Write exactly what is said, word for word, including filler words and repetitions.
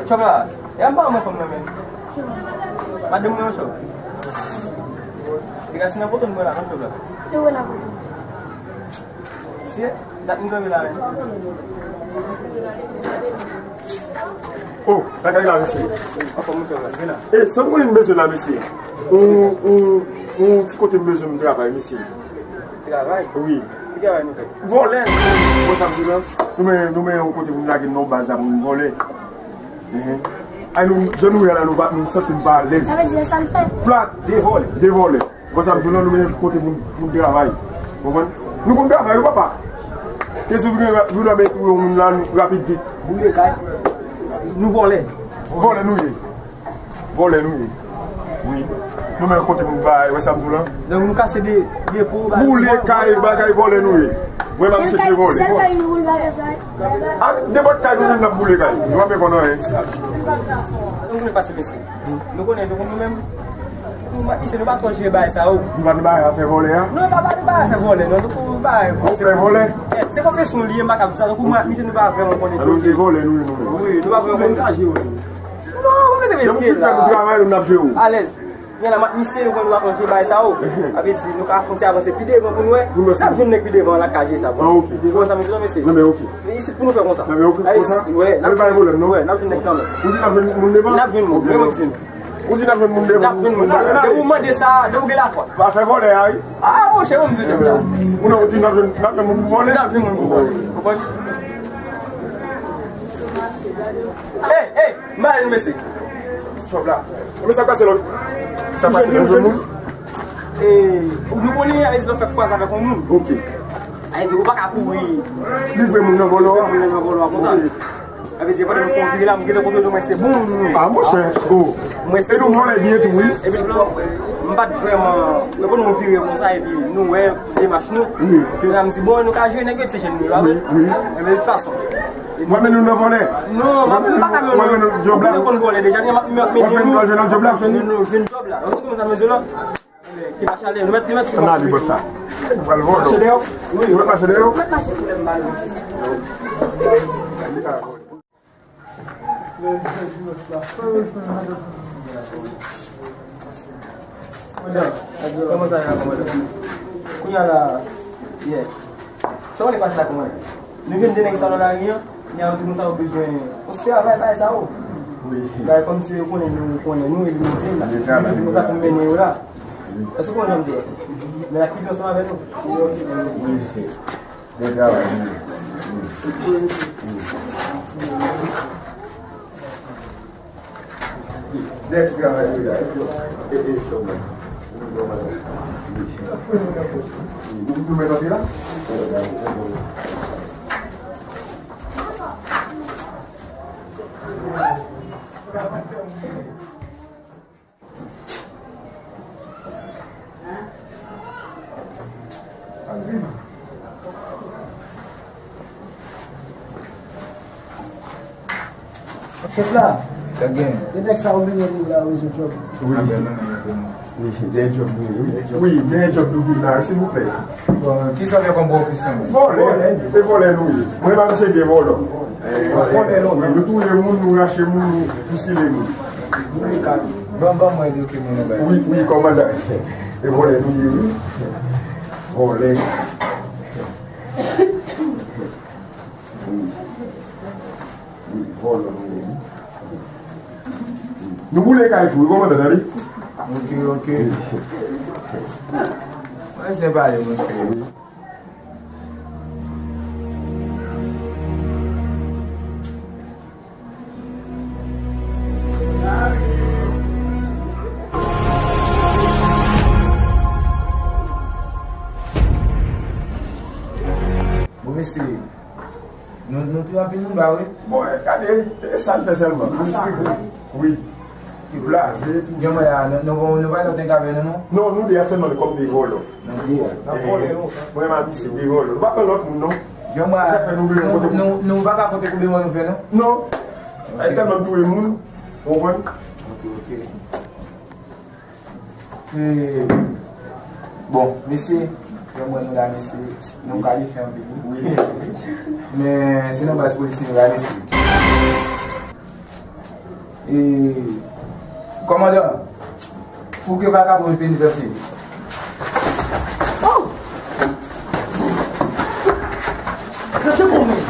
Chòp la, e a m pa wè mwen fanm nan menm. Ki fanm? Madanm mwen an chòp. Degaje nan poto n pran la, non, chòp la. Ki wè nan poto? Se dat m kanpe la menm. Oh, sa k ap la, mesye? Anfòm, monchè, vin la. E, sa m konnen m bezwen la, mesye? On, on, on ti kote m bezwen m travay, mesye. Travay? Wi. Ki travay nou fè? Vòlè. Bon, sa m di la. Nou men, nou men yon kote pou n lage nan baz la pou n vòlè. Ehe. Ay, nou, jan nou ye la, nou pa, nou santi n pa alèz. Sa vle di sa n fè? Plat. De vòlè. De vòlè. Konsa m di w lan, nou menm kote pou n, pou n travay. Konprann? Nou konn travay wi, papa. Te sou vin, vin la, men touye yon moun la, nou rapid vit. Boule kay. Nou vòlè. Vòlè nou ye. Vòlè nou ye. Wi. Nou menm kote pou n bay, wè sa m di w lan? Donk nou kase de, de po, bay. Boule kay, bagay vòlè nou ye. Mwen, m ap chèche vòlè. Sèl kay nou boule bagay sa. A, nenpòt kay nou menm n ap boule kay. Nou pa fè konnen anyen. Nou konnen pase mesye. Nou konnen, nou konnen menm. Nou, misye, nou pa twò jere bagay sa yo. Nou pa nan bagay afè vòlè a? Non, nou pa nan bagay afè vòlè, non. Nou pa nan bagay afè vòlè. Ou fè vòlè? Eh, se konfesyon li ye, m pa ka di sa. Donk, mwen, misye, nou pa vrèman konnen. Alò, se vòlè nou ye, nou menm. Wi, nou pa vrèman konnen. Non, mwen, se mesye la. Depi w fin fè nou travay, nou n ap jere w. Alèz. Gen la, misye, nou konn nou pa konn jere bagay sa yo. Sa vle di, nou ka fè yon ti avanse pi devan pou nou wè. N ap jwenn nèg pi devan la kaje sa. Ah, ok. Devan sa, mesye, non, mesye. Non, men ok. Isit pou nou fè konsa. Non, men ok, konsa? Wè, n ap jwenn nèg kanmenm. Wè, n ap jwenn nèg kanmenm. Ou di n ap jwenn moun devan? N ap jwenn moun, men mwen di nou. Ou di n ap jwenn moun devan? N ap jwenn moun devan. Depi w mande sa, depi w gen lafwa. Pa fè vòlè a, wi. Ah, monchè, ou m di jèm la. Ou non, ou di n ap jwenn, n ap jwenn moun pou vòlè? N ap jwenn moun pou vòlè. Konprann? Hey, hey, m ale nou mesye. Chòp la. Ou men sa k pase lòt? Sa pase lòt jwenn moun? E, ou nou konnen, a vle di lè w fè kwaze avèk yon moun. Ok. A vle di ou pa ka kouri. Livre moun nan vòlò a. Livre moun nan vòlò a konsa. Ok. A vle di pandan nou fè yon vire la, m gentan kote nou mwen se bon moun nou ye. Ah, monchè, oh. Mwen se nou vòlè byen tou, wi. Epi m pa t vrèman, mwen konn nou vire konsa, epi nou wè demach nou. Wi, ok. Kounye a m di, bon, nou ka jere nèg yo, ti jèn nou la, wi. Wi, wi. Epi de tout fason. W ap mennen nou nan vòlè? Non, m pa ka mennen nou. W ap mennen nou djòb la? Ou konnen konn vòlè deja, m ap mennen nou. W ap fè nou jwenn djòb la? Jwenn nou, jwenn djòb la. Ou konn sa m di w la? Ki mache ale, nou mèt, nou mèt sou. Ann ale bò sa. Nou pral vòlò. Mache dèyè w? Wi, nou mèt mache dèyè w? Mèt mache dèyè m. Madanm, kòman sa ye, madanm? Kounye a la, yeah. Sa w ale pase la kòman? Nou jwenn de nèg sa nan lari an, men an di nou sa yo bezwen. On se travay bay sa yo. Wi. Bay kòmsi yo konnen nou, konnen nou, epi nou di la. Nou di nou sa pou mennen yo la. Èske w konn jan m di? Men la kite ansanm avè nou. Wi. Bèl travay, wi. Wi. Nèt travay wi la. E, e, e, chòm la. Nou, nou mèt antre la? Chèf la, sa gen? De nèg sa yo mennen nou la, wi, sou djòb. Wi. Wi, dèyè djòb nou ye, wi. Wi, dèyè djòb nou vin la, silvouplè. Bon, kisa w fè kòm pwofesyon? Vòlè, e vòlè nou ye. Mwen pa misye de vòlò. Vòlè nou ye. Nou touye moun, nou rache moun, nou boskile moun. Ban, ban mwen de ke moun nan bay. Wi, wi, kòmandan. E vòlè nou ye, wi. Vòlè. Wi. Wi, vòlò nou ye, wi. Nou boule kay tou, wi, kòmandan, tande? Ok, ok. Mwen se pale, monchè. Bon, mesye, nou, nou touye anpil moun ba, wi. Bon, e, gade, e sa n fè sèlman. Wi. Ki blaze, tou. Gen mwen a, nou, nou, nou pa lòt nèg avè nou, non? Non, nou de a sèlman kòm de vòlò. Nou de a. N ap vòlè, non. Mwen, m ap di se de vòlò. Nou pa pran lòt moun, non. Gen mwen a, sa fè nou vle nou, kote nou, nou pa ka konte konbyen mò nou fè, non? Non. Ok. Ay, tèlman n touye moun, ou konprann? Ok, ok. E, bon, mesye, gen mwen nou la, mesye, nou kalifye anpil, wi. Wi. Men, se nan baz polis nou la, mesye. E, kòmandan, fouke vakabon yo penitansye. Oh! Gade kòman.